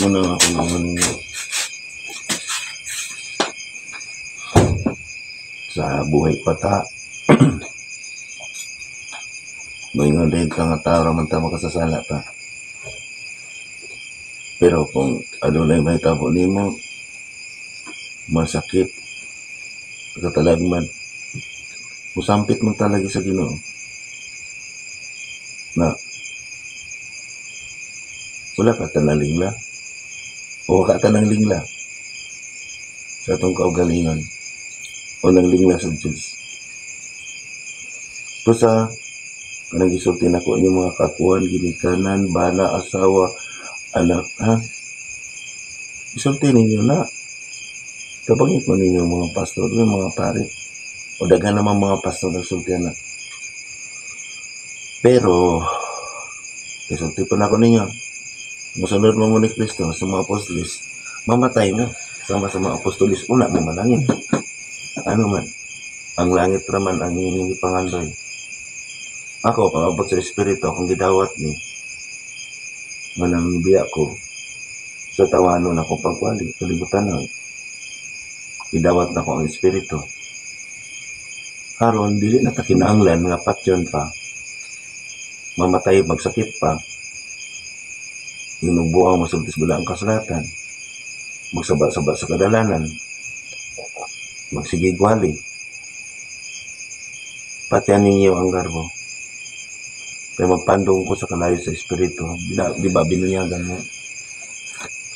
Muna ako naman ninyo. Sa buhay pata, moingon din ka nga tao raman ta makasasala ta. Pero kung adunay mahitabo nimo, masakit, katalagman, musampit man talaga sa Ginoo na wala ka tanang lingla o ka tanang lingla sa atong kaugalingon o nang lingla sa Diyos. Basta kanang gisulti nako inyong mga kakuan, ginikanan, bana, asawa, anak, ha? Isulti ninyo na. Tabangit mo ninyo mga pastor, yung mga pare. O daghan naman mga pastor nagsulti na. Pero, isulti pa na ako ninyo. Musunod mo mo ni Kristo sa mga apostolis, mamatay mo. Sama sa mga apostolis, una mo manangin. Ano man, ang langit raman ang inyong ipangandoy. Ako, pangabot sa Espiritu, akong gidawat ni, manang biya ko, sa tawanon ako pagwali, kalibutan na. Gidawat na ko ang Espiritu. Karon, dili na ta kinahanglan nga patyon pa, mamatay, magsakit pa, Inubuang masultis bala ang kasulatan. Magsaba-saba sa kadalanan. Magsigigwali. Pati ninyo ang garbo. Kaya magpandong ko sa kalayo sa espiritu. Di ba binunyagan mo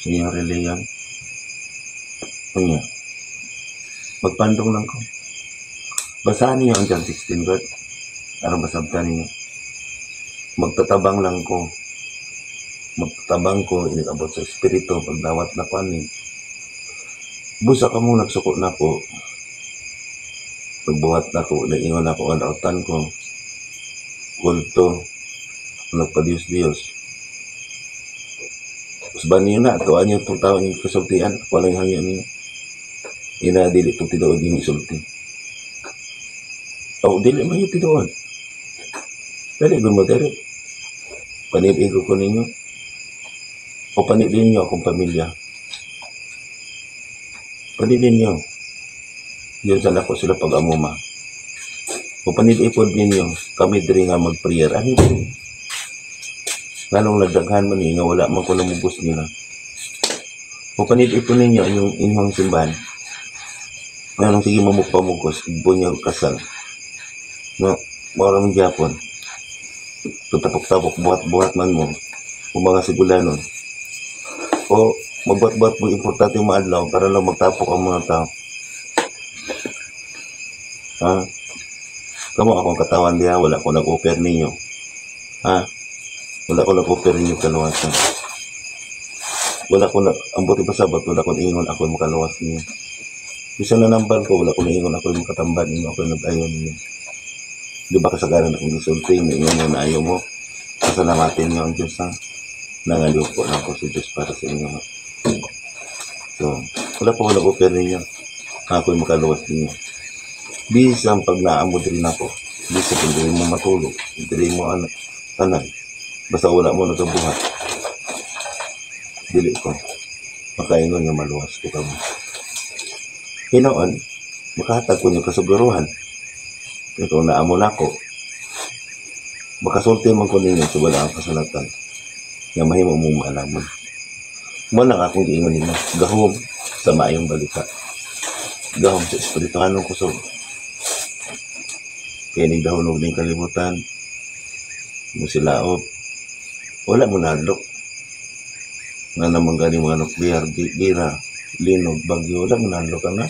sa inyong reliyon? Unya. Magpandong lang ko. Basahan niyo ang John 16, God. Aron masabtan ninyo. Magtatabang lang ko. Magtatabang ko, inigabot sa espiritu, pagdawat na ko ani. Busa ka mo, nagsuko na ko. Nagbuhat na ko, nag-ingon na ko ang dautan ko. Kulto, nagpa-Diyos-Diyos. Usban niyo na, tuan niyo itong tao niyo kasultian, walang hangyo niyo. Ina, dili itong tinuod niyo isulti. O, dili man yung tinuod. Dali, mo dali. Paniligo ko ninyo. O panilin niyo akong pamilya. Panilin niyo. Yun sa nako sila pag-amuma. O panilipod ninyo, kami diri nga mag-prayer. Ano diri? Nganong nagdaghan man ni nga wala man ko namubos nila. O panilipod ninyo inyong inyong simbahan. Nganong sige mamugpamugos, bunyag kasal. No, mao man gyapon. Tutapok-tapok, buhat-buhat man mo. O mga sigulanon. O magbuhat-buhat mo importante yung maadlaw para lang magtapok ang mga tao. Ha? Kamo akong katawan diha, wala ko nag-offer ninyo. Ha? Wala ko nag-offer ninyo kaluwasan. Wala ko na, ang buti pa sabat, wala ko ingon ako makaluwas ninyo. Bisan na nambal ko, wala ko ingon ako makatambad ninyo, ako nag-ayo ninyo. Di ba kasagaran akong gisulti, ingon mo na ayaw mo. Pasalamatin niyo ang Diyos, ha? Nangaliw po na ako sa Diyos para sa inyo. So, wala po ko nag-offer ninyo. Ako'y makaluwas ninyo. Bisan pag naamo diri nako, bisan pag diri mo matulog, diri mo ano, tanan, basta wala mo nagabuhat. Dili ko makaingon nga maluwas ko kamo. Hinoon, makahatag ko niyo kasuguruhan. Ikaw naamo nako, makasulti man ko ninyo sa wala ang kasulatan nga mahimo mong maalaman. Mo lang akong giingon ninyo, gahom sa maayong balita. Gahom sa espirituhanong kusog. Kaya ning dahon ning kalibutan, mo silaob, wala mo nahadlok. Nga naman gani mga nuklear, gira, linog, bagyo, wala mo nahadlok ka na.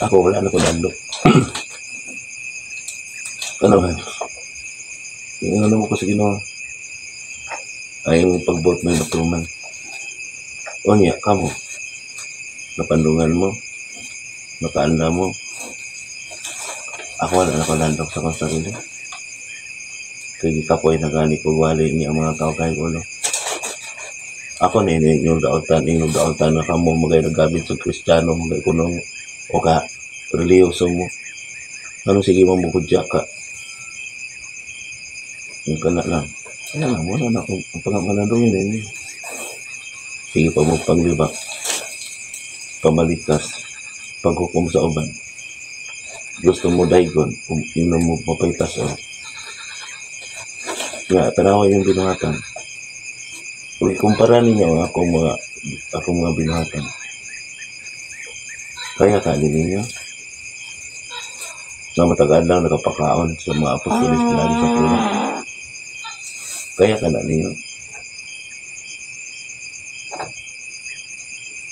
Ako wala na ko nahadlok. Ano ba? Yung ano mo ko sa Ginoo, ay yung pagbuot mo yung bakluman. O niya, kamo, napandungan mo, nakaanda mo, ako wala na ko nahadlok sa akong sarili. Kaya gikapoy na gani ko wali niya ang mga tao kahit ulo. Ako na ini inyong daotan na kamo magay naggamit sa Kristiyano, magay kuno o ka reliyoso mo. Ano sige mo mukudya ka? Yung kana lang. Ano lang, wala na akong ang pangamanadungin na inyo. Sige pa mo panglibak, pamalikas, paghukom sa uban. Gusto mo daygon, kung ino mo mapaitas o. Nga, tanawa yung binuhatan. Kung ikumpara ninyo ang akong mga binuhatan, kaya ka ninyo na matagal lang nakapakaon sa mga apostolis pinagi sa puno. Kaya ka na ninyo.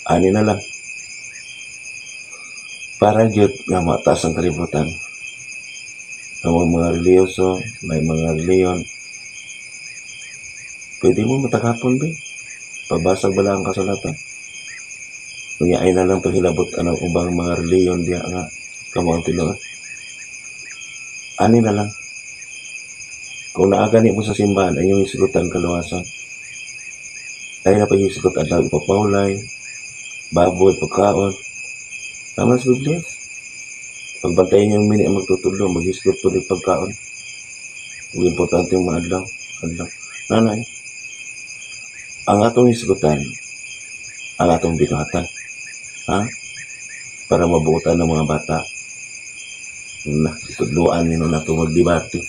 Ani na lang. Para gyud nga mataas ang kalibutan. Ang mga reliyoso, may mga reliyon, pwede mo matakapon ba? Pabasag bala ang kasulatan. Kunya ay na lang paghilabot anang ubang mga reliyon diya nga kamo ang tinuod. Ani na lang. Kung naagani mo sa simbahan, ay yung isgutan kaluwasan. Ay na pag-isgot adlaw ipapawlay, baboy, pagkaon. Tama sa Biblia. Pagbantayan yung mini ang magtutudlo, mag-isgot tuloy pagkaon. Ug importante yung maadlaw. Adlaw. Nanay, ang atong isgutan, ang atong binuhatan. Ha? Para mabuotan ng mga bata. Na, tudluan nino na ito magdebate.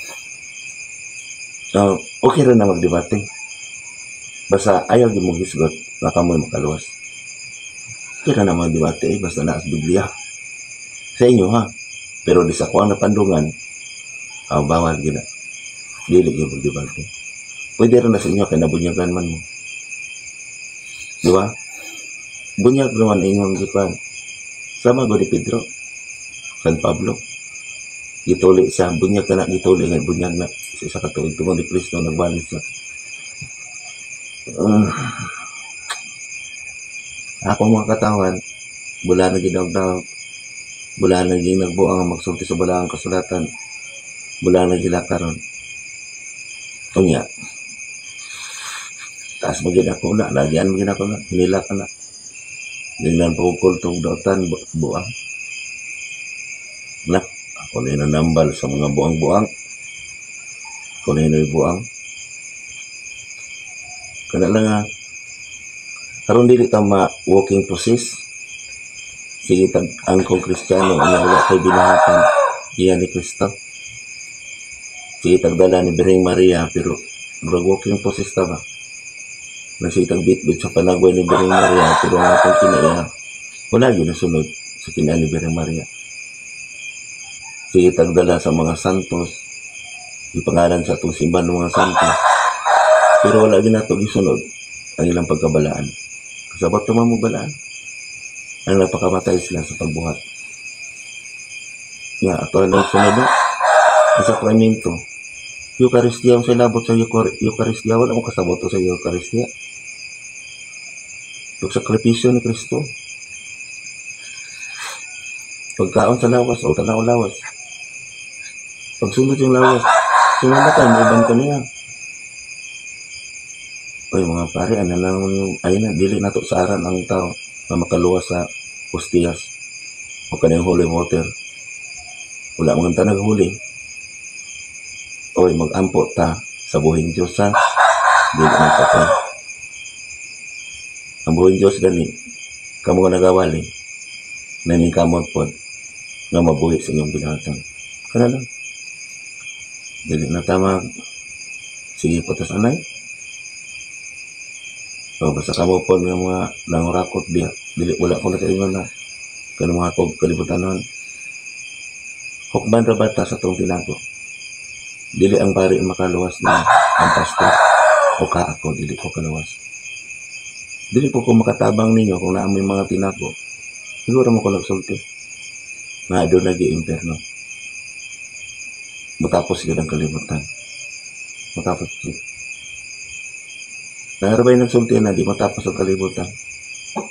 So, Okay ra na magdebate. Basta ayaw gyud mo hisgot nga kamoy makaluwas. Okay ra na magdebate eh, basta naa sa Biblia. Sa inyo ha. Pero di sa kuang napandungan, bawal gina. Dili gyud magdebate. Pwede ra na sa inyo kay nabunyagan man mo. Di ba? Bunyag naman inyong gikuan. Sama gud ni Pedro, San Pablo. Gituli sa bunyag ka na, gituli nga bunyag na sa isa ka tuig tungod ni Kristo nagbalik siya. Ako mga katawan, bula na ginagdaw, bula na ginagbuang ang magsulti sa balaang kasulatan, bula na gila karon. Unya, taas mo gid ako na, lagian mo gid ako na, hinila ka na. Gingnan pa ko kultong dautan, buang. Na, ako na nanambal sa mga buang-buang. Ako na yung buang. Kana lang ha. Karon dili ta ma walking process. Sige tag ang kong Kristiyano nga wala kay binahatan iya ni Kristo. Sige tagdala ni Birheng Maria pero murag walking process ta ba? Nasitag bitbit sa panagway ni Birheng Maria pero ang atong kinaiya wala gyud nasunod sa kinaiya ni Birheng Maria. Sige tagdala sa mga santos, ipangalan sa atong simbahan ng mga santos, pero wala gyud nato gisunod ang ilang pagkabalaan. Kasabot naman mo balaan. Ang napakamatay sila sa pagbuhat. Nga, ato ang sunod na. Ang sakramento. Eucharistia, ang sa labot sa Eucharistia, wala mo kasabot sa Eucharistia. Pagsakripisyo ni Kristo. Pagkaon sa lawas, o tanaw lawas. Pagsunod yung lawas, sunod na kayo, mauban ka niya. Oy, mga pare, ano lang yung, ayun na, dili na to sa aran ang tao na makaluwas sa hostiyas o kanang holy water. Wala mga tanag huli. Oy, mag-ampo ta sa buhing Diyos ha. Dili na patay. Ang buhing Diyos gani, kamo nga nagawali, naningkamot pod nga mabuhi sa inyong binatang. Kana lang. Dili na tama. Sige patas anay. So, basta kamo po nga mga nangurakot diya. Dili, wala ko nakaingon na. Kanang mga kog kalibutanon. Hukban ra ba ta sa itong tinago? Dili ang pari ang makaluwas na ang pastor. O ka ako, dili ko kaluwas. Dili po ko makatabang ninyo kung naa moy mga tinago. Siguro mo ko nagsulti. Nga doon lagi imperno. Matapos yun ang kalibutan. Matapos yun. Nangarbay nagsulti na di matapos ang kalibutan.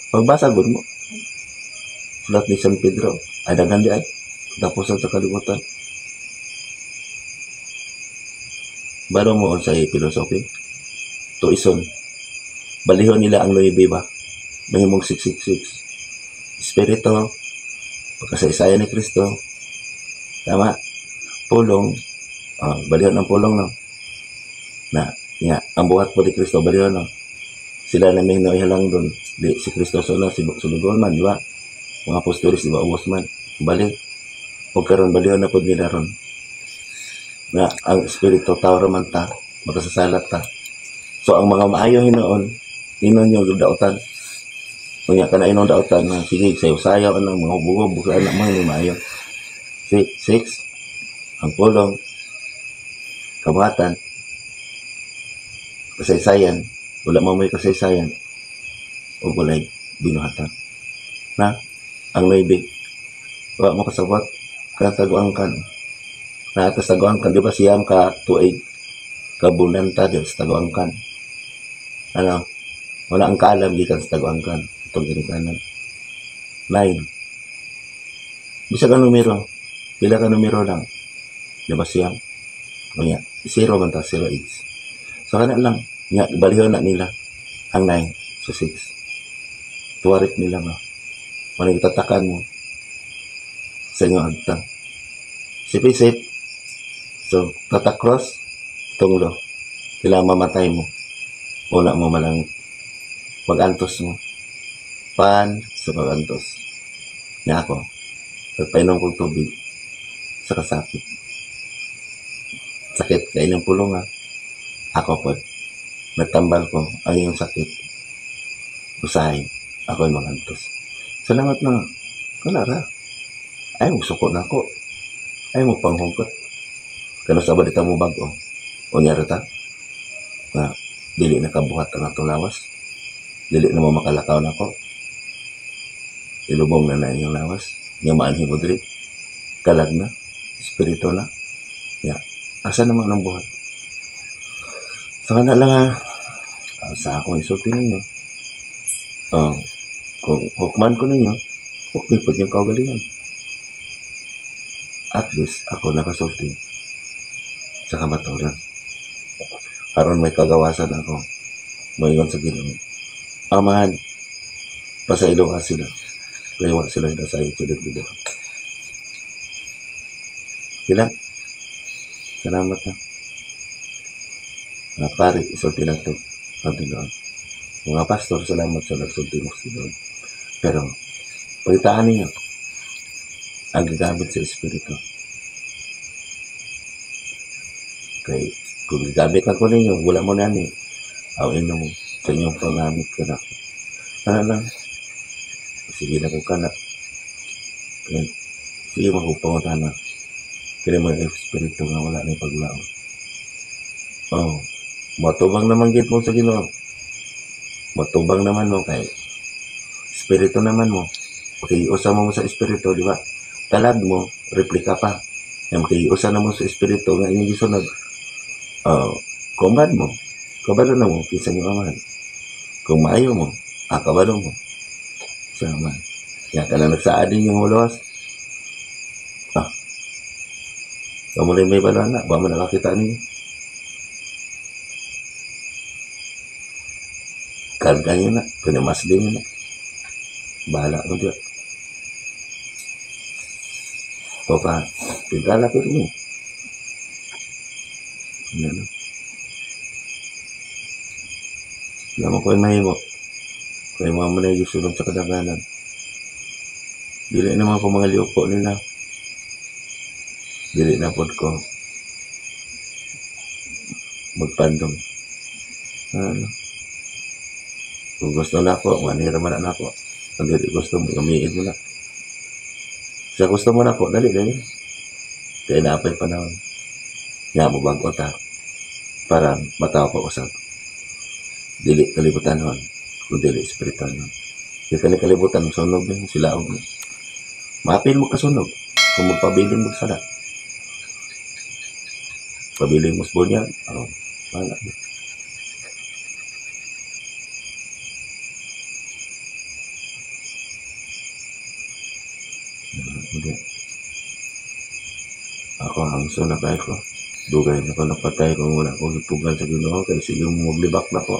Pagbasa gud mo. Sulat ni San Pedro. Ay daghan di ay. Tapos sa kalibutan. Baro mo sa philosophy. Tuison. Balihon nila ang nuebe ba? Mahimong 666. Espiritu, pagkasaysayan ni Kristo. Tama. Pulong. Balihon ang pulong, no? Na, nga, ang buhat po ni Kristo, balihon, no? Sila na may halang doon. Di, si Kristo suna, si Sulugon man, di ba? Mga apostolis, di ba, ubos man. Bali. O karon balihon na po nila ron. Nga, ang Espiritu, tao raman ta, makasasalat ta. So, ang mga maayo hinoon, inon yung dautan. Kunya ka na inong dautan na sige, sayo-sayaw, anang mga hubog-hubog, anak mo, hindi maayo. Six, six, ang pulong, kabuhatan, kasaysayan, wala mo may kasaysayan, o walay binuhatan. Na, ang naibig, wala mo kasabot, kataguan kan. Naatas taguan kan, di ba siyam ka tuig, kabunanta din sa taguan kan. Ano, wala ang kaalam gikan sa taguan kan, itong ginikanan. 9. Bisa ka numero, pila ka numero lang. Di ba siyam? Unya, 0 man ta, 0 is. So kana lang, nya balihon na nila ang 9 sa 6. Tuwarik nila ba? Manay tatakan mo sa inyong agtang. Sip-isip. So, tatakros, tunglo. Kailangan mamatay mo. Wala mo malang mag-antos mo. Pan sa pag-antos. Nga ako, pagpainom kong tubig sa kasakit. Sakit kayo ng pulong ha. Ako po, natambal ko ang iyong sakit. Usahay, ako'y mangantos. Salamat na. Wala ra. Ay, musuko na ako. Ay, mo panghungkot. Kano sa ba dita mo bago? O niya ta? Na, dili na kabuhat ang atong lawas. Dili na mo makalakaw na ako. Ilubong na na inyong lawas. Nga maanhi mo diri. Kalag na. Espiritu na. Ya. Asa naman ang buhat? Sa kana lang ha. Sa akong isulti ninyo. Kung hukman ko ninyo, hukmi po yung kaugalingon. At least, ako nakasulti sa kamaturan. Aron may kagawasan ako. Moingon sa Ginoo. Amahan, pasaylo ka sila. Kaya wa sila nasayod sa nagbibuhat. Sila, salamat na. Mga pare, isulti na ito ang Ginoo. Mga pastor, salamat sa nagsulti mo sa Ginoo. Pero, pagkitaan ninyo, ang gagamit sa Espiritu. Kay, kung gagamit ako ninyo, wala mo nani. Aw, ino mo, sa inyong panggamit ka na. Ano lang, sige na kung kanak. Sige mo kung pangutana. Kaya mga Espiritu nga wala na paglaon. Oh, matubang naman gid mo sa Ginoo. Matubang naman mo kay espiritu naman mo. Makiusa mo sa espiritu, di ba? Kalag mo, replika pa. Nga makiusa na mo sa espiritu nga inyong gisunod. Oh, kumbad mo. Kabalo na mo, kinsa niyo amahan. Kung maayo mo, kabalo mo. Sa amahan. Kaya ka na nagsaad din yung lawas. Ah. Kamo rin may bala na, ba mo nakakita ninyo? Karga nyo na, pinamas din nyo na. Bahala mo dyan. O pa, pigala ko rin mo. Ano? Alam mo ko ay mahimo. Kaya mga manay sulod sa kadaganan. Dili naman ko mga liuko nila. Dili na pod ko magpandong. Ano? Kung gusto na ako, manira man na ako. Kung dili gusto mo, gamiin mo na. Sa gusto mo na ako, dali, dali. Kaya naapay panahon. Nga mo bago ta. Para matawa pa usab. Dili kalibutan hon. Kung dili espiritual hon. Kaya kani kalibutan, sunog na sila og. Maapil mo kasunog. Kung magpabilin mo sala. Pabilin mo sa bunyag. Oh, wala. Hindi. Ako ang na kayo ko. Dugay na ko napatay kung wala ko gipugan sa Ginoo kay sige mo maglibak na ko.